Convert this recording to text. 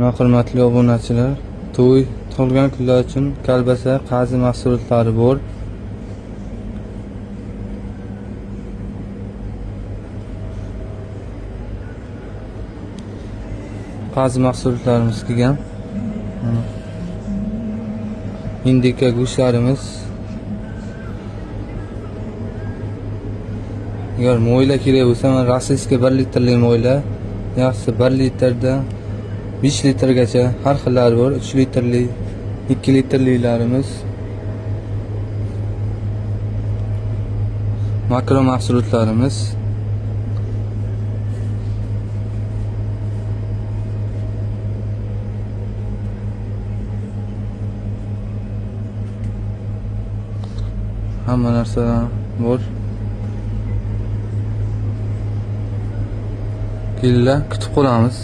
Mana hurmatli obunachilar, to'y, tug'ilgan kunlar uchun kolbasa, qazi mahsulotlari bor. Qazi mahsulotlarimiz kelgan. Mana. Indika go'shtlarimiz. Agar mo'yla kerak bo'lsa, mana rossiyskiy 1 litrli mo'yla, yaxshisi 1 litrdan 5 litrgacha har xillari bor, 3 litrli, 2 litrlilarimiz. Makro mahsulotlarimiz. Hamma narsa bor. Kelinglar, kutib qolamiz.